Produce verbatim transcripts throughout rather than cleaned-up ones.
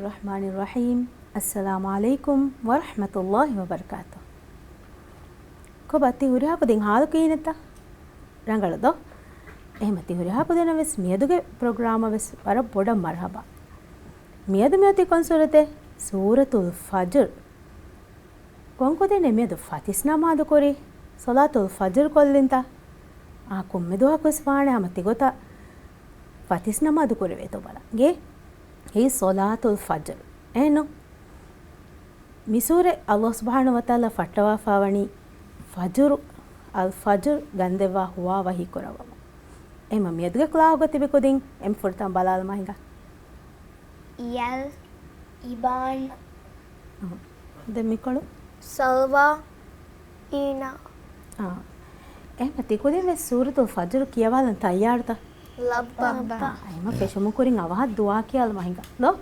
ރަޙްމާނި ރަޙީމް. އައްސަލާމު ޢަލައިކުމް ވަރަޙްމަތުﷲި ވަބަރަކާތު. ކޮބާ ތި ހުރިހާ ކުދިން ހާލު ކިހިނެއްތަ؟ ރަނގަޅު ދޯ؟ އެހެމަ ތި ހުރިހާ ކުދިންނަށް ވެސް މިއަދުގެ ޕްރޮގްރާމަށް ވެސް ވަރަށް ބޮޑަށް މަރްޙަބާ. މިއަދު މިއޮތީ ކޮން ސޫރަތެއް؟ ސޫރަތުލް ފަޖްރު. ކޮން ކުދިންނެއް މިއަދު ފަތިސް ނަމާދު ކުރީ؟ ޞަލާތުލް ފަޖްރު ކޮށްލިންތަ؟ އާ، ކޮންމެ ދުވަހަކު ވެސް ވާނެ ހަމަ ތިގޮތަށް ފަތިސް ނަމާދު ކުރެވޭތޯ ބަލަން. އިނގޭ؟ އެއީ ޞަލާތުލް ފަޖްރު. އެހެންނު؟ މި ސޫރަތް ﷲ ސުބްޙާނަހޫ ވަތަޢާލާ ފައްޓަވާފާވަނީ ފަޖުރު، އަލް ފަޖުރު ގަންދެއްވާ ހުވާ ވަޙީ ކުރައްވަމުން. އެހެމަ މިއަދުގެ ކްލާހުގަ ތިބި ކުދިން އެންމެ ފުރަތަމަ ބަލާލަމާ ހިނގާ. އިޔަލް، އިބާން. އަހަ. ދެން މިކޮޅު؟ ސަލްވާ، އީނާ. އާ. އެހެމަ ތިކުދިން ވެސް ސޫރަތުލް ފަޖުރު ކިޔަވާލަން ތައްޔާރުތަ؟ ލައްބަ. އާ، އެހެމަ ފެށުމު ކުރިން އަވަހަށް ދުޢާ ކިޔާލަމާ ހިނގާ. ދޯ؟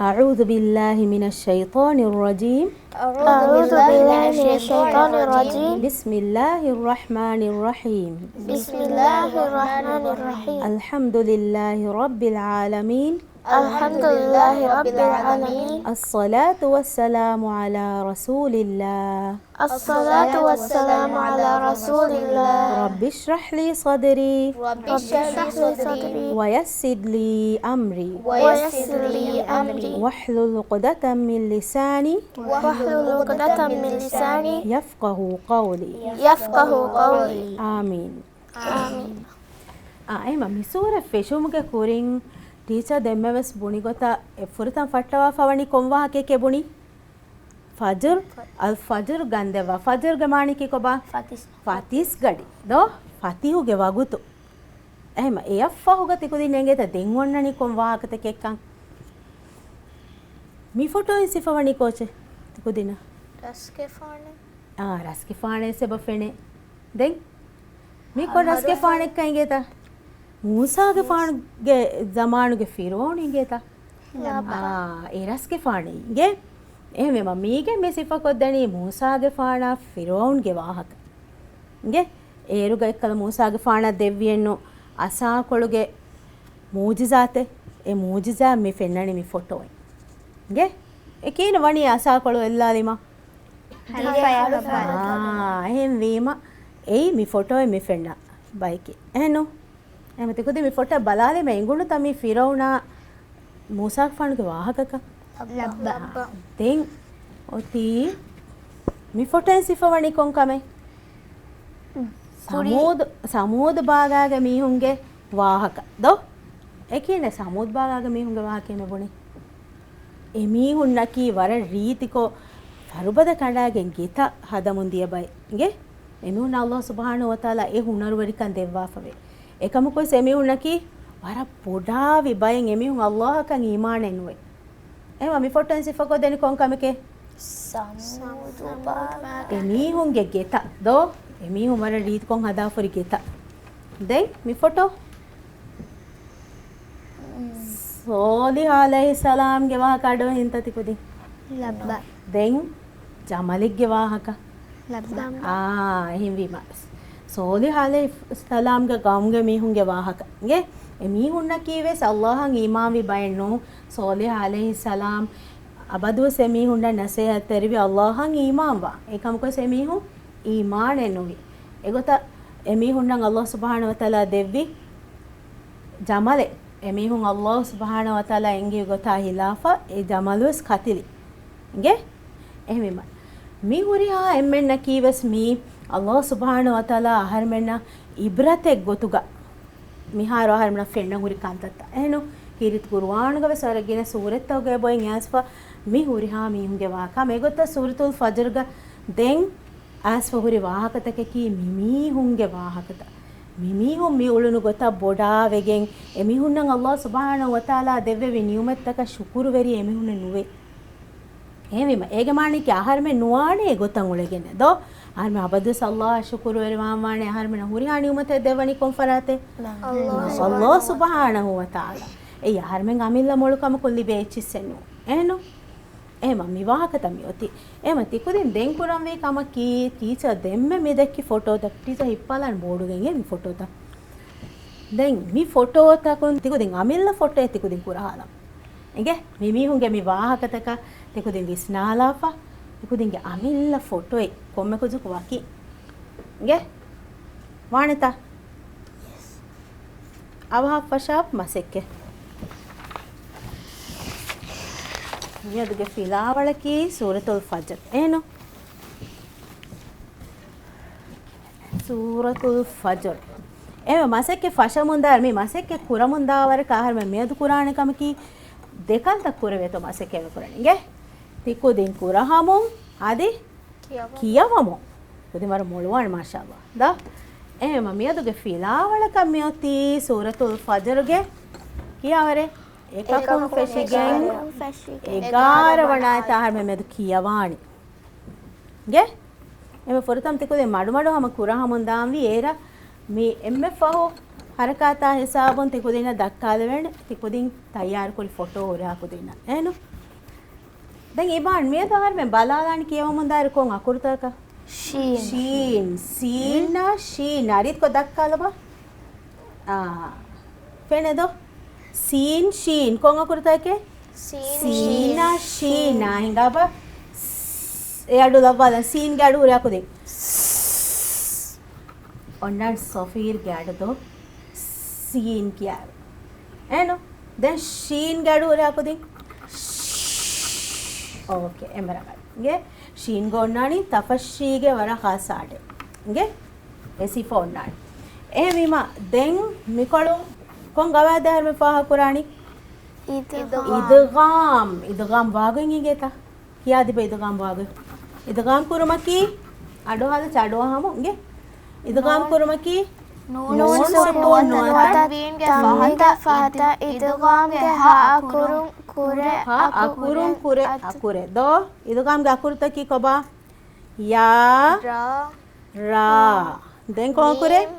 أعوذ بالله من الشيطان الرجيم. أعوذ بالله من الشيطان الرجيم. بسم الله الرحمن الرحيم. بسم الله الرحمن الرحيم. الحمد لله رب العالمين. الحمد لله رب العالمين. الصلاة والسلام على رسول الله. الصلاة والسلام على رسول الله. رب اشرح لي صدري. رب اشرح لي صدري. ويسر لي أمري. ويسر لي أمري. واحلل عقدة من لساني. واحلل عقدة من لساني. يفقهوا قولي. يفقهوا قولي. آمين. އާމީން. އާ، އެހެމަ މި ސޫރަތް ފެށުމުގެ ކުރިން ޓީޗަރ ދެންމެވެސް ބުނި ގޮތަށް އެ ފުރަތަމަ ފައްޓަވާފަވަނީ ކޮން ވާހަކައެކޭ ބުނީ؟ ފަޖުރު، އަލް ފަޖުރު ގަންދެއްވާ. ފަޖުރުގެ މާނައަކީ ކޮބާ؟ ފަތިސް. ފަތިސް ގަޑި. ދޯ؟ ފަތިހުގެ ވަގުތު. އެހެމަ އެއަށްފަހުގަ ތިކުދިން އެނގޭތަ ދެން އޮންނަނީ ކޮން ވާހަކަތަކެއްކަން؟ މި ފޮޓޯއިން ސިފަވަނީ ކޯޗެއް ތިކުދިންނަށް؟ ރަސްގެފާނެއް. އާ، ރަސްގެފާނެއް ސެބަ ފެނޭ. ދެން މި ކޮން ރަސްގެފާނެއްކަން އިނގޭތަ؟ މޫސާގެފާނުގެ ޒަމާނުގެ ފިރުޢައުނު އިނގޭތަ؟ އާ، އެ ރަސްގެފާނެއް އިނގޭ. އެހެންވީމަ މީގެ މި ސިފަކޮށްދެނީ މޫސާގެފާނާ ފިރުޢައުންގެ ވާހަކަ. އިނގޭ. އޭރުގަ އެއްކަލަ މޫސާގެފާނަށް ދެއްވިއެއްނު އަސާކޮޅުގެ މުޢުޖިޒާތެއް. އެ މުޢުޖިޒާ މި ފެންނަނީ މި ފޮޓޯއިން. އިނގޭ. އެ ކިހިނެއް ވަނީ އަސާކޮޅު އެއްލާލީމަ؟ އާ، އެހެންވީމަ އެއީ މި ފޮޓޯއެއް މި ފެންނަ ބައެކޭ. އެހެންނު؟ އެހެން ތިކުދިން މި ފޮޓޯ ބަލާލީމަ އެނގުނުތަ މީ ފިރައުނާ މޫސާގެފާނުގެ ވާހަކަކަން؟ ލައްބަ. ދެން އޮތީ މި ފޮޓޯއިން ސިފަވަނީ ކޮން ކަމެއް؟ ސަމޫދު، ސަމޫދު ބާގާގެ މީހުންގެ ވާހަކަ ދޯ؟ އެކީނެ ސަމޫދު ބާގާގެ މީހުންގެ ވާހަކަ މި ބުނި. އެމީހުންނަކީ ވަރަށް ރީތިކޮށް ފަރުބަދަ ކަނޑާގެން ގެތައް ހަދަމުން ދިޔަ ބައެއް. އިނގޭ؟ އެމީހުން ﷲ ސުބްޙާނަހޫ ވަތަޢާލާ އެ ހުނަރުވެރިކަން ދެއްވާފަވޭ. އެކަމަކުވެސް އެމީހުންނަކީ ވަރަށް ބޮޑާވި ބައެއް އެމީހުން ﷲ އަކަށް އީމާނެއް ނުވޭ. އެހެންވީމަ މި ފޮޓޯއިން ސިފަކޮށްދެނީ ކޮން ކަމެކޭ؟ ސަމޫދު ބާގާ. އެމީހުންގެ ގެތައް ދޯ؟ އެމީހުން ވަރަށް ރީތިކޮށް ހަދާފަހުރި ގެތައް. ދެން މި ފޮޓޯ؟ ޞާލިޙު ޢަލައިހިއްސަލާމްގެ ވާހަކަ އަޑުއެހިންތަ ތިކުދިން؟ ލައްބަ. ދެން ޖަމަލެއްގެ ވާހަކަ؟ ލައްބަ. އާ، އެހެންވީމަ ޞާލިޙު ޢަލައިހިއްސަލާމްގެ ޤައުމުގެ މީހުންގެ ވާހަކަ. އިނގޭ؟ އެމީހުންނަކީވެސް ﷲ އަށް އީމާންވި ބައެއްނޫން. ޞާލިޙު ޢަލައިހިއްސަލާމް އަބަދުވެސް އެމީހުންނަށް ނަޞޭޙަތްތެރިވި ﷲ އަށް އީމާންވާ. އެކަމަކުވެސް އެމީހުން އީމާނެއް ނުވި. އެގޮތަށް އެމީހުންނަށް ﷲ ސުބްޙާނަހޫ ވަތަޢާލާ ދެއްވި ޖަމަލެއް. އެމީހުން ﷲ ސުބްޙާނަހޫ ވަތަޢާލާ އެންގެވި ގޮތާ ހިލާފަށް އެ ޖަމަލުވެސް ކަތިލި. އިނގޭ؟ އެހެންވީމަ މި ހުރިހާ އެންމެންނަކީވެސް މީ ﷲ ސުބްޙާނަހޫ ވަތަޢާލާ އަހަރުމެންނަށް ޢިބްރަތެއް ގޮތުގަ މިހާރު އަހަރުމެންނަށް ފެންނަން ހުރި ކަންތައްތައް. އެހެންނު ކީރިތި ޤުރުއާނުގަވެސް ވަރަށް ގިނަ ސޫރަތްތަކުގައި ބޮއިން އައިސްފަ މި ހުރިހާ މީހުންގެ ވާހަކަ. އެގޮތަށް ސޫރަތުލް ފަޖްރުގަ ދެން އައިސްފަ ހުރި ވާހަކަތަކަކީ މިމީހުންގެ ވާހަކަތައް. މިމީހުން މި އުޅުނު ގޮތަށް ބޮޑާވެގެން އެމީހުންނަށް ﷲ ސުބްޙާނަހޫ ވަތަޢާލާ ދެއްވެވި ނިޢުމަތްތަކަށް ޝުކުރުވެރި އެމީހުންނެއް ނުވޭ. އެހެންވީމަ އޭގެ މާނައަކީ އަހަރުމެން ނުވާނެ އެގޮތަށް އުޅެގެން ދޯ؟ އަހަރުމެން އަބަދުވެސް ﷲ އަށް ޝުކުރުވެރިވާން ވާނެ އަހަރުމެންނަށް ހުރިހާ ނިޢުމަތެއް ދެއްވަނީ ކޮން ފަރާތެއް؟ ﷲ ސުބްޙާނަހޫ ވަތަޢާލާ. އެއީ އަހަރުމެން އަމިއްލަ މޮޅު ކަމަކުން ލިބޭ އެއްޗިއްސެއް ނޫން. އެހެންނު؟ އެހެމަ މި ވާހަކަތައް މި އޮތީ. އެހެމަ ތިކުދިން ދެން ކުރަންވީ ކަމަކީ، ޓީޗަރ ދެންމެ މި ދެއްކި ފޮޓޯތައް، ޓީޗަރ ހިއްޕާލާން ބޯޑުގައި މި ފޮޓޯތައް. ދެން މި ފޮޓޯތަކުން ތިކުދިން އަމިއްލަ ފޮޓޯއެއް ތިކުދިން ކުރަހާލަން. އިނގޭ؟ މި މީހުންގެ މި ވާހަކަތަކަށް ތިކުދިން ވިސްނާލާފަ، ތިކުދިންގެ އަމިއްލަ ފޮޓޯއެއް ކޮންމެ ކުޖަކު ވަކި. އިނގޭ؟ ވާނެތަ؟ އަވަހަށް ފަށާ މަސައްކަތް. މިއަދުގެ ފިލާވަޅަކީ ސޫރަތުލް ފަޖްރު. އޭނު؟ ސޫރަތުލް ފަޖްރު. އެ މަސައްކަތް ފަށަމުންދާ، މި މަސައްކަތް ކުރަމުންދާވަރަކަށް އަހަރުމެން މިއަދު ކުރާނެ ކަމަކީ، ދެކަންތައް ކުރެވޭތޯ މަސައްކަތް ކުރަނީ. އިނގޭ؟ ތިކުދިން ކުރަހަމުން އަދި ކިޔަވަމުން. ކިޔަވަމުން. ކުދިން ވަރަށް މޮޅުވާނެ، މާޝާﷲ. ދޯ؟ އެހެންވީމަ މިއަދުގެ ފިލާވަޅަކަށް މިއޮތީ ސޫރަތުލް ފަޖްރުގެ ކިޔާވަރެއް. އެކަކުން އެކަކުން ފެށިގެން ފެށިގެން އެގާރަ އެގާރަ ވަނާ ވަނާ ތާހަރު މެމެދު ކިޔަވާނެ. އިނގޭ؟ އެމެ ފުރަތަމަ ތިކުދިން މަޑުމަޑު ހަމަ ކުރާ ހަމުން ދާންވީ އޭރަށް މި އެންމެ ފަހު ހަރަކާތާ ހިސާބުން ތިކުދިންނަށް ދައްކާލެވޭނެ، ތިކުދިން ތައްޔާރުކުރި ފޮޓޯ ހުރިހާ ކުދިންނަށް. އޭނު؟ ދެން އިބާން މިއަދު އަހަރުމެން ބަލާލާނީ ކިޔަވަމުންދާއިރު ކޮން އަކުރުތަކަކަށް؟ ޝީން. ޝީން. ސީން އާ ޝީން. އަރިތްކޮށް ދައްކާލަބަ. އާ. ފެނެދޯ. ސީން ޝީން. ކޮން އަކުރުތަކެއް؟ ސީން. ސީން އާ ޝީން. ހިނގާބަ. ސް. އެ އަޑު ލައްވާލަން. ސީންގެ އަޑު ހުރި އަކުދިން. ސް. އޮންނާން ސޮފީރްގެ އަޑު ދޯ. ސީން ކިޔާ. އޭނު؟ ދެން ޝީންގެ އަޑު ހުރި އަކުދިން. ސް. އޯކޭ. އެންމެ ރަނގަޅު. އިނގޭ؟ ޝީންގަ އޮންނާނީ ތަފައްޝީގެ ވަރަށް ޚާއްޞަ އަޑެއް. އިނގޭ؟ އެ ސިފަ އޮންނާނެ. އެހެންވީމަ، ދެން މިކޮޅު ކޮން ގަވާއިދެއް އަހަރުމެން ފާހަގަކުރާނީ؟ އިދްޣާމް. އިދްޣާމް. އިދްޣާމް ވާގޮތް އިނގޭތަ؟ ކިޔާދިބަ އިދްޣާމް ވާގޮތް. އިދްޣާމް ކުރުމަކީ، އަޑުއަހާލަ ޗަޑު އަހަމު އިނގޭ. އިދްޣާމް ނޫން. ކުރުމަކީ، ނޫން ނޫން ސުކޫނު ސުކޫނު ނުވަތަ ނުވަތަ ތަންވީންގެ ތަންވީންގެ ފަހަތަށް ފަހަތަށް އިދް، އިދްޣާމްގެ ހަ އަކުރުން ކުރެ، ހަ އަކުރުން ކުރެ އަތު. އަކުރެއް. ދޯ، އިދްޣާމްގެ އަކުރުތަކީ ކޮބާ؟ ޔާ، ރާ، ރާ. ދެން ކޮން އަކުރެއް؟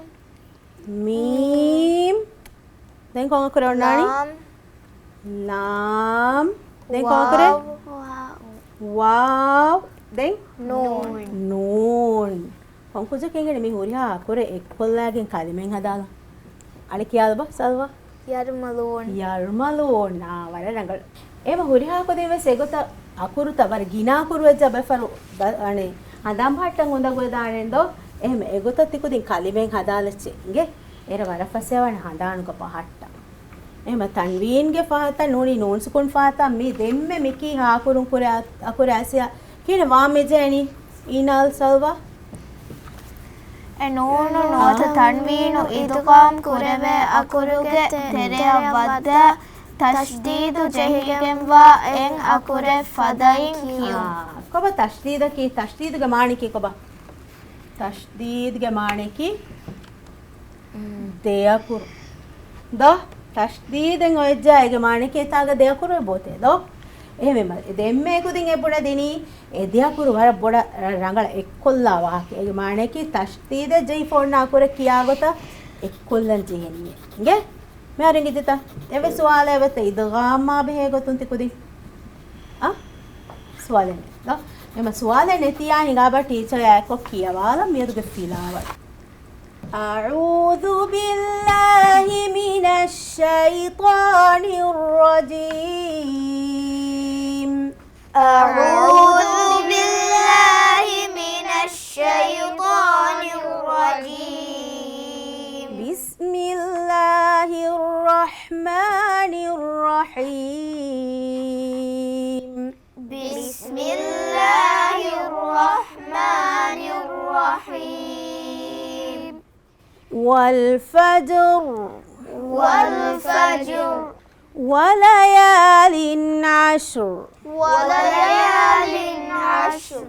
މީމް. މީމް. ދެން ކޮން އަކުރެއް އޮންނާނީ؟ ލާމް. ލާމް. ދެން ކޮން އަކުރެއް؟ ވާވް. ވާވް. ވާވް. ދެން؟ ނޫން. ނޫން. ކޮން ކުޖަކަށް އެނގޭނެ މި ހުރިހާ އަކުރެއް އެއްކޮށްލާގެން ކަލިމައެއް ހަދާލަން؟ އަޅެ ކިޔާލަބަ، ސަލްވާ. ޔަރްމަލޫން. ޔަރްމަލޫން. އާ، ވަރަށް ރަނގަޅު. އެހެން ހުރިހާ ކުދިން ވެސް އެގޮތަށް އަކުރުތައް ވަރަށް ގިނަ އަކުރު ވެއްޖާ ބައެއް ފަހަރު ދަ-، އަނެއް ހަނދާން ބަހައްޓަން އުނދަގޫވެދާނެ ދޯ؟ އެހެން އެގޮތަށް ތިކުދިން ކަލިމައެއް ހަދާލައްޗޭ އިނގޭ. އޭރަށް ވަރަށް ފަސޭހަވާނެ ހަނދާނުގަ ބަހައްޓަން. އެހެން ތަންވީންގެ ފަހަތަށް ނޫނީ ނޫން ސުކޫން ފަހަތަށް މި ދެންމެ މިކީ ހާ އަކުރުން ކުރެ އަ-، އަކުރެއް އައިސް ކިހިނެއް ވާން މި ޖެހެނީ؟ އީނާލް ސަލްވާ؟ އެ ނޫނު ނުވަތަ އާ. ތަންވީނު އިދްޣާމް ކުރެވޭ އަކުރުގެ ތެރެއަށް ވައްދާ ތަޝްދީދު ޖެހިގެންވާ އެއް އަކުރެއް ފަދައިން ކިޔުން. އާ، ކޮބާ ތަޝްދީދަކީ؟ ތަޝްދީދުގެ މާނައަކީ ކޮބާ؟ ތަޝްދީދުގެ މާނައަކީ ދެ އަކުރު. ދޯ؟ ތަޝްދީދެއް އޮވެއްޖާ އޭގެ މާނައަކީ އެތާގަ ދެ އަކުރު އެބައޮތޭ ދޯ؟ އެހެންވީމަ ދެންމެ ކުދިން އެ ބުނެދިނީ އެ ދެ އަކުރު ވަރަށް ބޮޑަށް ރަ-، ރަނގަޅަށް އެއްކޮށްލާ ވާހަކަ. އޭގެ މާނައަކީ ތަޝްދީދެއް ޖެހިފަ އޮންނަ އަކުރެއް ކިޔާ ގޮތަށް އެއްކޮށްލަން ޖެހެނީ. އިނގޭ؟ މިހާރު އިނގިއްޖެތަ؟ އެއްވެސް ސުވާލެއް އޮތްތަ އިދްޣާމާ ބެހޭ ގޮތުން ތިކުދިން؟ އާ؟ ސުވާލެއް ނެތް ދޯ؟ އެމަ ސުވާލެއް ނެތިޔާ ހިނގާބަ ޓީޗަރާ އެއްކޮށް ކިޔަވާލަން މިއަދުގެ ފިލާވަޅު. أعوذ بالله من الشيطان الرجيم. أعوذ بالله من الشيطان الرجيم. بسم الله الرحمن الرحيم. بسم الله الرحمن الرحيم. والفجر. والفجر. وليال عشر. وليال عشر.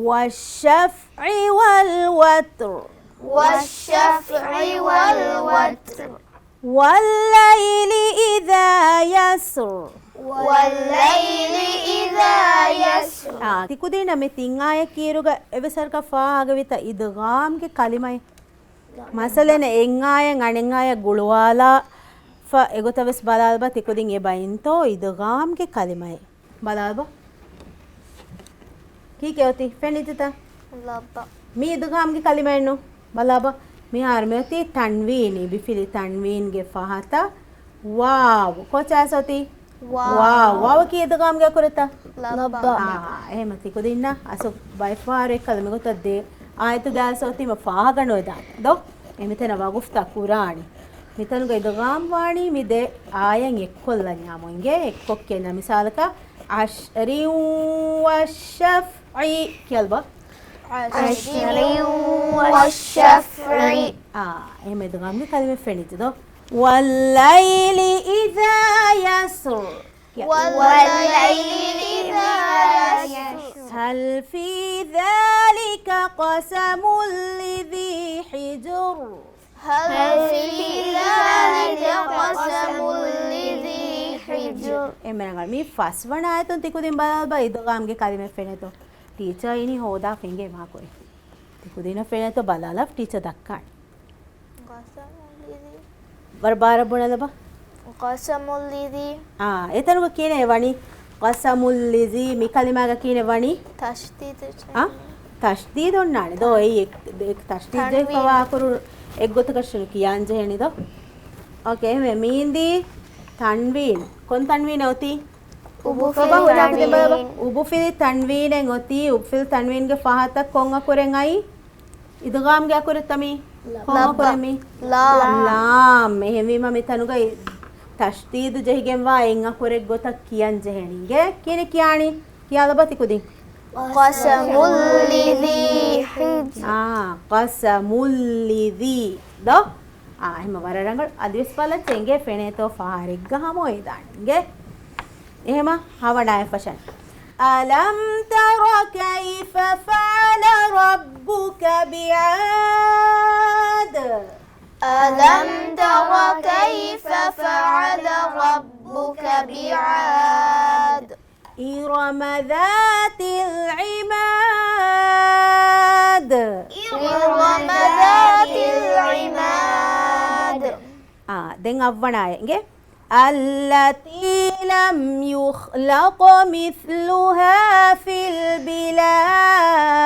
والشفع والوتر. والشفع والوتر. والليل إذا يسر. والليل إذا يسر. އާ، ތިކުދީންނަށް މި ތިން އާޔަތް ކީރުގަ އެއްވެސް ވަރަކަށް ފާހަގަވިތަ އިދްޣާމްގެ ކަލިމައެއް؟ މަސަލަން އެއް އާޔަތް އަނެއް އާޔަތް ގުޅުވާލާފަ އެގޮތަށް ވެސް ބަލާލަބަ ތިކުދިން އެބައިންތޯ އިދްޣާމްގެ ކަލިމައެއް؟ ބަލާބަ. ކީކޭ އޮތީ؟ ފެނިތިތަ؟ ލައްބަ. މީ އިދްޣާމްގެ ކަލިމައެއްނު. ބަލާބަ. މިހާރު މިއޮތީ ތަންވީން، އިބިފިލި ތަންވީންގެ ފަހަތަށް ވާވް. ކޯޗާ އައިސް އޮތީ؟ ވާވް. ވާވް. ވާވަކީ އިދްޣާމްގެ އަކުރެއްތަ؟ ލައްބަ. އާ، އެހެމަ ތިކުދިންނަށް އަސްލު ބައެއްފަހަރު އެއްކަލަ މިގޮތަށް ދޭ އާޔަތުގައި އައިސް އޮތީމަ ފާހަގަ ނުވެދާނެ ދޯ؟ އެ މިތަނަށް ވަގުފްތައް ކުރާނީ. މިތަނުގަ އިދްޣާމް ވާނީ މި ދެ އާޔަތް އެއްކޮށްލަންޏާމު އިނގޭ. އެއްކޮށް ކިޔަންޏާ މިސާލަކަށް، عشر والشفع ކިޔާލަބަ. عشر والشفع. އާ، އެހެމަ އިދްޣާމްގެ ކަލިމަ ފެނިއްޖެ ދޯ؟ والليل إذا يسر. والليل إذا يسر. هل في ذلك قسم لذي حجر. هل في ذلك قسم لذي حجر. އެންމެ ރަނގަޅު. މި ފަސްވަނަ އާޔަތުން ތިކުދިން ބަލާލަބަ އިދްޣާމްގެ ކަލިމަ ފެނޭތޯ. ޓީޗަރ އިނީ ހޯދާފަ އިނގޭ މާކޮއެ. ތިކުދިންނަށް ފެނޭތޯ ބަލާލަބަ ޓީޗަރ ދައްކާނެ. ވަރަށް ބާރަށް ބުނަލަބަ. قسم لذي. އާ، އެތަނުގަ ކިހިނެއް ވަނީ؟ قسم لذي މި ކަލިމާގަ ކިހިނެއް ވަނީ؟ ތަޝްދީދު. އާ؟ ތަޝްދީދު އޮންނާނެ ދޯ؟ އެއީ އެއް، އެއް ތަޝްދީދު ތަންވީން. ޖެހިފަވާ އަކުރު އެއްގޮތަކަށް ކިޔާން ޖެހެނީ ދޯ؟ އޯކޭ، އެހެންވެ މީންދީ ތަންވީން. ކޮން ތަންވީނެއް އޮތީ؟ އުބުފިލި ކޮބާ ހުރިހާ ކުދިން ބަލަބަ؟ ތަންވީން. އުބުފިލި ތަންވީނެއް އޮތީ. އުބުފިލި ތަންވީންގެ ފަހަތަށް ކޮން އަކުރެއް އައީ؟ އިދްޣާމްގެ އަކުރެއްތަ މީ؟ ލަ. ކޮން ލަ. އަކުރެއް މީ؟ ލާމް. ލާމް. އެހެންވީމަ މިތަނުގައި ތަޝްދީދު ޖެހިގެންވާ އެއް އަކުރެއް ގޮތަށް ކިޔަން ޖެހެނީ. އިނގޭ؟ ކިހިނެއް ކިޔާނީ؟ ކިޔާލަބަ ތިކުދިން. قسم لذي حجر. އާ، قسم لذي. ދޯ؟ އާ، އެހެމަ ވަރަށް ރަނގަޅު. އަދިވެސް ބަލަ އެނގޭ ފެނޭތޯ ފަހަރެއްގަ ހަމަ އޮވެދާނެ. އިނގޭ؟ އެހެމަ ހަވަނަ އެއް ފަށަން. ألم تر كيف فعل ربك بعاد. ألم تر كيف فعل ربك بعاد. إرم ذات العماد. إرم ذات العماد. އާ، ދެން އަށްވަނަ އާޔަތް އިނގޭ. التي لم يخلق مثلها في البلاد.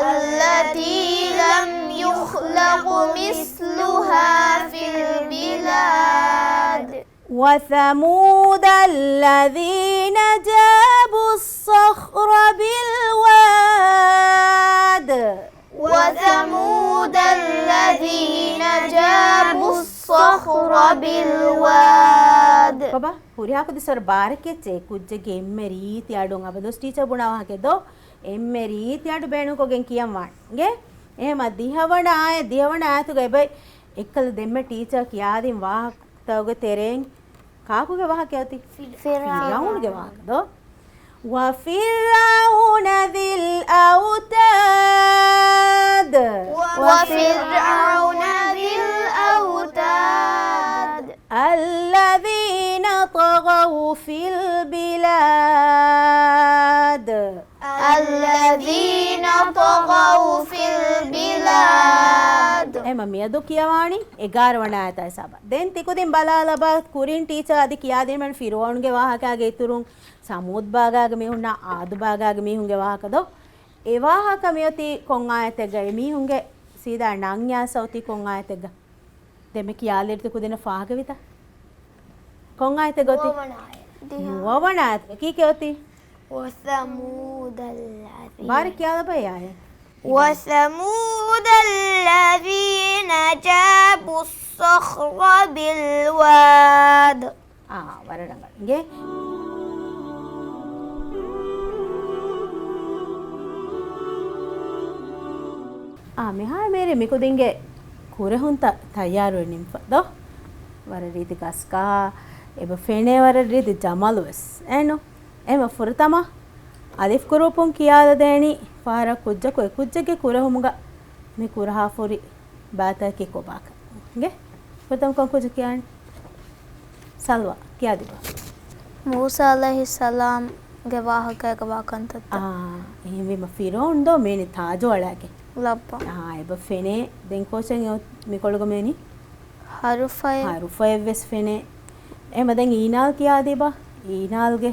التي لم يخلق مثلها في البلاد. وثمود الذين جابوا الصخر بالواد. وثمود الذين جابوا الصخر بالواد. ކޮބާ؟ ހުރިހާ ކުދިން ވަރަށް ބާރަކަށް އެ ކުއްޖެއްގެ އެންމެ ރީތި އަޑުން އަބަދުވެސް ޓީޗަރ ބުނާ ވާހަކަ ދޯ؟ އެންމެ ރީތި އަޑު ބޭނުންކޮށްގެން ކިޔަން ވާނެ. އިނގޭ؟ އެހެމަ ދިހަވަނަ އާޔަތް، ދިހަވަނަ އާޔަތުގައި ބައި އެއްކަލަ ދެންމެ ޓީޗަރ ކިޔާދިން ވާހަކަތަކުގެ ތެރެއިން ކާކުގެ ވާހަކަ އޮތީ؟ ފިރްޢައުނު. ފިރްޢައުނުގެ ވާހަކަ ދޯ؟ وفرعون ذي الأوتاد. وفرعون ذي الأوتاد. الذين طغوا في البلاد. الذين طغوا في البلاد. އެހެމަ މިއަދު ކިޔަވާނީ އެގާރަ ވަނަ އާޔަތާ ހިސާބަށް. ދެން ތިކުދިން ބަލާލަބަ، ކުރިން ޓީޗަރ އަދި ކިޔާދިން މި ފިރްޢައުނުގެ ވާހަކައިގެ އިތުރުން ސަމޫދު ބާގާގެ މީހުންނާ އާދު ބާގާގެ މީހުންގެ ވާހަކަ ދޯ؟ އެ ވާހަކަ މިއޮތީ ކޮން އާޔަތެއްގަ؟ އެ މީހުންގެ ސީދާ ނަންޏާ ސައުތީ ކޮން އާޔަތެއްގަ؟ ދެންމެ ކިޔާލިއިރު ތިކުދިންނަށް ފާހަގަވިތަ؟ ކޮން އާޔަތެއް އޮތީ؟ ނުވަވަނަ އާޔަތް. ނުވަވަނަ އާޔަތް. ކީކޭ އޮތީ؟ وثمود الذين. ބާރަށް ކިޔާލަބަ އެ އާޔަތް. وثمود الذين جابوا الصخر بالواد. އާ، ވަރަށް ރަނގަޅު. އިނގޭ؟ އާ، މިހާރު މޭރި މިކުދިންގެ ކުރެހުންތައް ތައްޔާރުވެ ނިންފަ ދޯ؟ ވަރަށް ރީތި ގަސްގަހާ އެބަ ފެނޭ ވަރަށް ރީތި ޖަމަލުވެސް. އެނު؟ އެމަ ފުރަތަމަ އަލިފް ގްރޫޕުން ކިޔާލަދޭނީ ފަހަރަށް ކުއްޖަކު އެ ކުއްޖެއްގެ ކުރެހުމުގަ މި ކުރަހާފަހުރި ބައިތަކަކީ ކޮބާކަން. އިނގޭ؟ ފުރަތަމަ ކޮން ކުއްޖެއް ކިޔާނީ؟ ސަލްވާ، ކިޔާދީބަ. މޫސާ ޢަލައިހިއްސަލާމްގެ ވާހަކައިގަ ވާ ކަންތައްތައް. އާ، އެހެންވީމަ ފިރުޢައުން ދޯ މޭނި ތާޖު އަޅާގެ. ލައްބަ. އާ، އެބަ ފެނޭ. ދެން ކޯޗެއް މިކޮޅުގަ މޭނި؟ ހަރުފައެއް. ހަރުފައެއްވެސް ފެނޭ. އެހެމަ ދެން އީނާލް ކިޔާދީބަ. އީނާލްގެ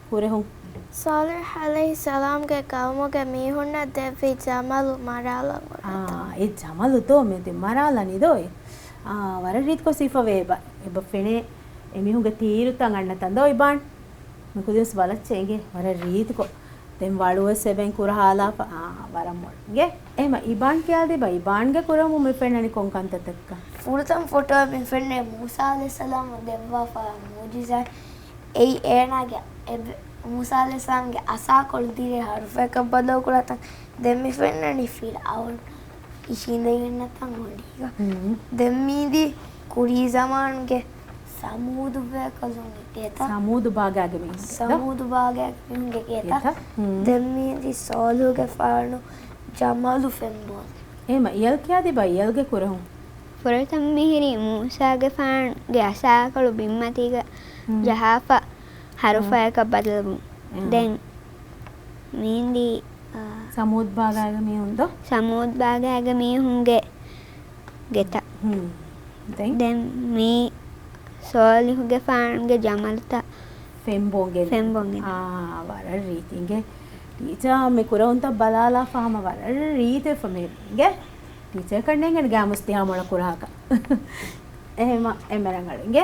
ކުރެހުން. ޞާލިޙު ޢަލައިހިއްސަލާމްގެ ޤައުމުގެ މީހުންނަށް ދެއްވި ޖަމަލު މަރާލަން އާ، އޮންނަތަ؟ އެ ޖަމަލު ދޯ މެދެ މަރާލަނީ ދޯ އެ؟ އާ، ވަރަށް ރީތިކޮށް ސިފަވޭ އެބަ. އެބަ ފެނޭ އެމީހުންގެ ތީރުތައް އަންނަތަން ދޯ އިބާން؟ މި ކުދިންސް ބަލައްޗޭ އިނގޭ ވަރަށް ރީތިކޮށް. ދެން ވަޅުވެސް އެބެން ކުރަހާލާފަ. އާ، ވަރަށް މޮޅު. އިނގޭ؟ އެހެމަ އިބާން ކިޔާދީބަ، އިބާންގެ ކުރަމުން މި ފެންނަނީ ކޮން ކަންތައްތަކަކަށް؟ ފުރަތަމަ ފޮޓޯ މި ފެންނަނީ މޫސާ ޢަލައިހިއްސަލާމަށް ދެއްވާފަ މުޢުޖިޒާ. އެއީ އޭނާގެ އެބެ-، މޫސާ ޢަލައިހިއްސަލާމްގެ އަސާކޮޅު ދިރޭ ޙަރުފަޔަކަށް ބަދަލުކުރާތަން. ދެން މި ފެންނަނީ ފިރްޢައުން އިށީނދެގެންނަތަން އޮޑީގަ. ހުން. ދެން މީދީ ކުރީ ޒަމާނުގެ ސަމޫދު ބޭކަލުންގެ ގޭތައް. ސަމޫދު ބާގާގެ މީހުންގެ ދޯ؟ ސަމޫދު ބާގާގެ މީހުންގެ ގޭތައް. ގޭތައް. ހުން. ދެން މީދީ ޞާލިޙުގެފާނު ޖަމަލު ފެންބޯ. އެހެމަ އިޔަލް ކިޔާދީބަ އިޔަލްގެ ކުރަހުން. ފުރަތަމަ މިހިރީ މޫސާގެފާނުގެ އަސާކޮޅު ބިންމަތީގަ ހުން. ޖަހާފަ ހަރުފަޔަކަށް ބަދަލުވުން. އެ. ދެން މީންދީ، އާ، ސަމޫދު ބާގާގެ މީހުން ދޯ؟ ސަމޫދު ބާގާގެ މީހުންގެ ގެތައް. ހުން. ދެން؟ ދެން މީ ޞާލިޙުގެފާނުގެ ޖަމަލުތައް ފެންބޯން ގެންދަ. ފެންބޯން ގެންދަ. އާ، ވަރަށް ރީތި އިނގޭ. ޓީޗާ މި ކުރަހުންތައް ބަލާލާފަ ހަމަ ވަރަށް ރީތިވެފަ މި އިނގޭ. ޓީޗަރ ކަންނޭނގެ ގާމުސް ތިހާ މޮޅަ ކުރާކަށް. އެހެމަ އެންމެ ރަނގަޅު އިނގޭ.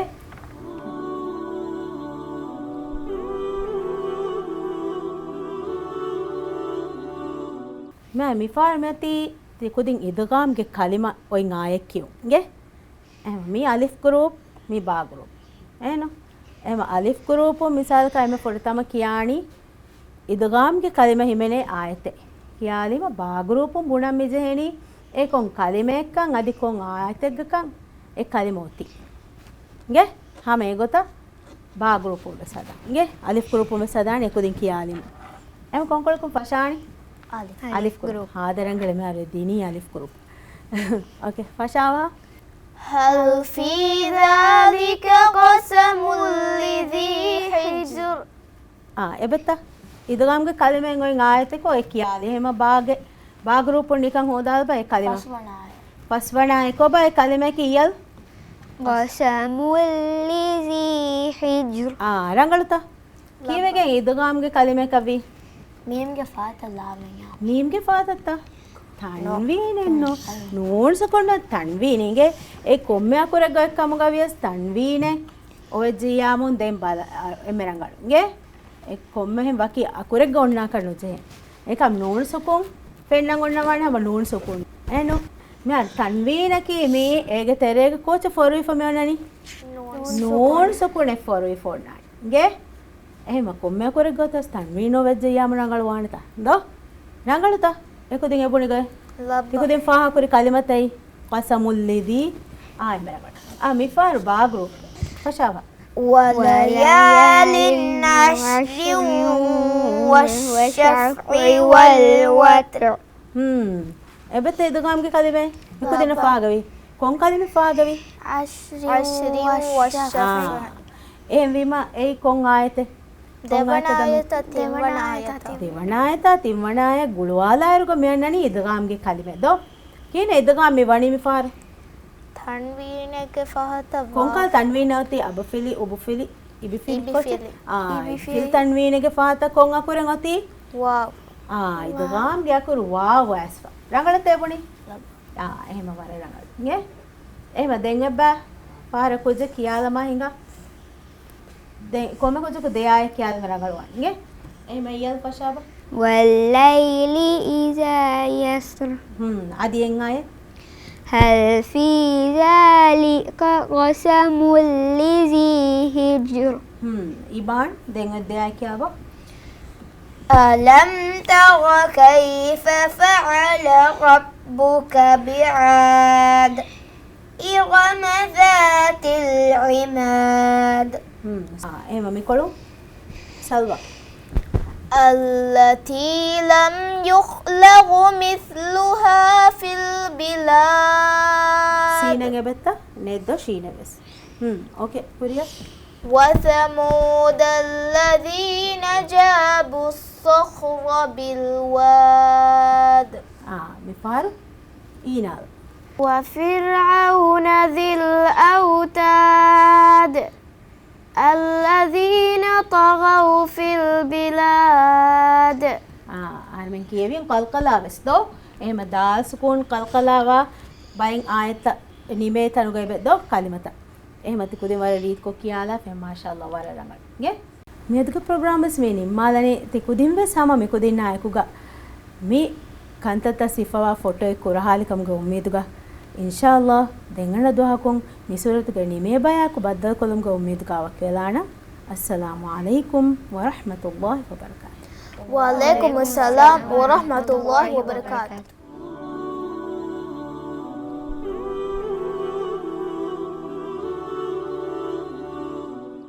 މާ މިފާރު މިއޮތީ ތި ކުދިން އިދުޣާމްގެ ކަލިމަ އޮތް އާޔަތް ކިޔުން އިނގޭ. އެހެމަ މީ އަލިފް ގްރޫޕް، މީ ބާ ގްރޫޕް. އޭނު؟ އެހެމަ އަލިފް ގްރޫޕުން މިސާލަކަށް އެންމެ ފުރަތަމަ ކިޔާނީ އިދުޣާމްގެ ކަލިމަ ހިމެނޭ އާޔަތެއް. ކިޔާލީމަ ބާ ގްރޫޕުން ބުނަން މިޖެހެނީ އެ ކޮން ކަލިމައެއްކަން އަދި ކޮން އާޔަތެއްގަކަން އެ ކަލިމަ އޮތީ. އިނގޭ؟ ހަމަ އެގޮތަށް ބާ ގްރޫޕުން ވެސް ހަދާ. އިނގޭ؟ އަލިފް ގްރޫޕުން ވެސް ހަދާނެ އެކުދިން ކިޔާލީމަ. އެހެމަ ކޮންކޮޅަކުން ފަށާނީ؟ އަލިފް. އަލިފް ގްރޫޕް. ގްރޫޕް. ހާދަ ރަނގަޅަށް މިހާރު ދިނީ އަލިފް ގްރޫޕް. އޯކޭ، ފަށާވާ. هل في ذلك قسم لذي حجر؟ އާ، އެބަތަ؟ އިދުޣާމްގެ ކަލިމައިން އޮތް އާޔަތެއް އޮތް ކިޔާލި. އެހެމަ ބާގެ، ބާ ގްރޫޕުން ނިކަން ހޯދާލަބަ އެ ކަލިމަ. ފަސްވަނަ އާޔަތް. ފަސްވަނަ އާޔަތް ކޮބާ އެ ކަލިމައަކީ އިޔަލް؟ قسم لذي حجر. އާ، ރަނގަޅުތަ؟ ކީއްވެގެން އިދުޣާމްގެ ކަލިމައަކަށްވީ؟ މީމްގެ ފަހަތަށް ލާމެއް އާ. މީމްގެ ފަހަތަށްތަ؟ ތަންވީނެއްނު. ނޫން ސުކޫނު ތަންވީން އިނގޭ. އެ ކޮންމެ އަކުރެއްގަ އޮތް ކަމުގަ ވިޔަސް ތަންވީނެއް އޮވެއްޖިއްޔާމުން ދެން ބަލަ، އަ، އެންމެ ރަނގަޅު އިނގޭ. އެ ކޮންމެހެން ވަކި އަކުރެއްގަ އޮންނާކަށް ނުޖެހޭ. އެކަމް ނޫން ސުކޫން ފެންނަން އޮންނަވާނެ ހަމަ ނޫން ސުކޫން. އެނު. މިހާރު ތަންވީނަކީ މީ އޭގެ ތެރޭގަ ކޯޗެއް ފޮރުވިފަ މި އޮންނަނީ؟ ނޫން ނޫން ސުކޫނެއް ފޮރުވިފަ އޮންނާނެ. އިނގޭ؟ އެހެމަ ކޮންމެ އަކުރެއްގަ އޮތަސް ތަންވީން ނުވެއްޖެއްޔާމު ރަނގަޅު ވާނެތަ؟ ދޯ؟ ރަނގަޅުތަ؟ އެކުދިން އެބުނިގަ؟ ތިކުދިން ފާހަކުރި ކަލިމަތައް ޤަސަމުއްލިޒީ. އާ، އެންމެ ރަނގަޅު. އާ، މިފާރު ބާ ގްރޫޕް. ފަށާވާ. وليال عشر والشفع والوتر. ހުން. އެބަތަ އިދުޣާމްގެ ކަލިމަ؟ އެކުދިންނަށް ބާބާ. ފާހަގަވީ. ކޮން ކަލިމަ ފާހަގަވީ؟ ޢަޝްރިން ޢަޝްރިން ވައްޝަފްޢި. ވައްޝަފްޢި. އާ. އެހެންވީމަ އެއީ ކޮން އާޔަތެއް؟ ކޮން ދެވަނަ އާޔަތެއް؟ އާޔަތަށް ތިންވަނަ އާޔަތަށް. ތިންވަނަ އާޔަތާ ތިންވަނަ އާޔަތް ގުޅުވާލާއިރުގަ މި އަންނަނީ އިދުޣާމްގެ ކަލިމަ ދޯ؟ ކިހިނެއް އިދުޣާމް މި ވަނީ މިފާރު؟ ތަންވީނެއްގެ ފަހަތަށް ވާވް. ކޮންކަހަލަ ތަންވީނެއް އޮތީ؟ އަބަފިލި، އުބުފިލި، އިބިފިލި ކޮށް. އިބިފިލި. އާ، އިބިފިލި. ތަންވީނެއްގެ ފަހަތަށް ކޮން އަކުރެއް އޮތީ؟ ވާވް. އާ، އިދުޣާމްގެ އަކުރު ވާވް ވާސްފަ. ރަނގަޅަށް އެބުނީ؟ އާ، އެހެމަ ވަރަށް ރަނގަޅު. އިނގޭ؟ އެހެމަ ދެން އެއްބަ ފާރަ ކުއްޖެއް ކިޔާލަމާ ހިނގާ. ދެން ކޮންމެ ކުއްޖަކު ދެ އާޔަތް ކިޔާލަމާ ރަނގަޅުވާނެ. އިނގޭ؟ އެހެމަ އިޔަލް ފަށާބަ. والليل إذا يسر. ހުން، އަދި އެއް އާޔަތް. هل في ذلك قسم لذي حجر. ހުން، އިބާން، ދެން އޮތް ދެ އާޔަތް ކިޔާބަ. ألم تر كيف فعل ربك بعاد إرم ذات العماد. ހުން، އާ، އެހެމަ މިކޮޅު ސަލްވާ. التي لم يخلق مثلها في البلاد. ސީނަށް އެބައްތަ؟ ނެއްދޯ ޝީނެއް ވެސް. ހުން، އޯކޭ، ކުރިއަށް. وثمود الذين جابوا الصخر بالواد. އާ، މިފާރު އީނާލް. وفرعون ذي الأوتاد. الذين طغوا في البلاد. އާ، އަހަރެމެން ކިޔެވިން ޤަލްޤަލާ ވެސް ދޯ؟ އެހެމަ ދާލް ސުކޫން ޤަލްޤަލާވާ ބައެއް އާޔަތްތައް ނިމޭ ތަނުގައި ދޯ ކަލިމަތައް. އެހެމަ ތި ކުދިން ވަރަށް ރީތިކޮށް ކިޔާލާފަ، މާޝާﷲ ވަރަށް ރަނގަޅު. ގެ؟ މިއަދުގެ ޕްރޮގްރާމް ވެސް މި ނިންމާލަނީ. ތި ކުދިން ވެސް ހަމަ މި ކުދިންނާ އެކުގަ މި ކަންތައްތައް ސިފަވާ ފޮޓޯއެއް ކުރަހާލިކަމުގެ އުއްމީދުގަ، އިންޝާﷲ ދެން އަންނަ ދުވަހަކުން މި ސޫރަތުގެ ނިމޭ ބަޔާކު ބައްދަލުކޮށްލުމުގެ އުއްމީދުގަ ވަކިވެލާނަން. އައްސަލާމު ޢަލައިކުމް ވަރަޙްމަތުﷲ ވަބަރަކާތު. وعليكم السلام ورحمة الله وبركاته.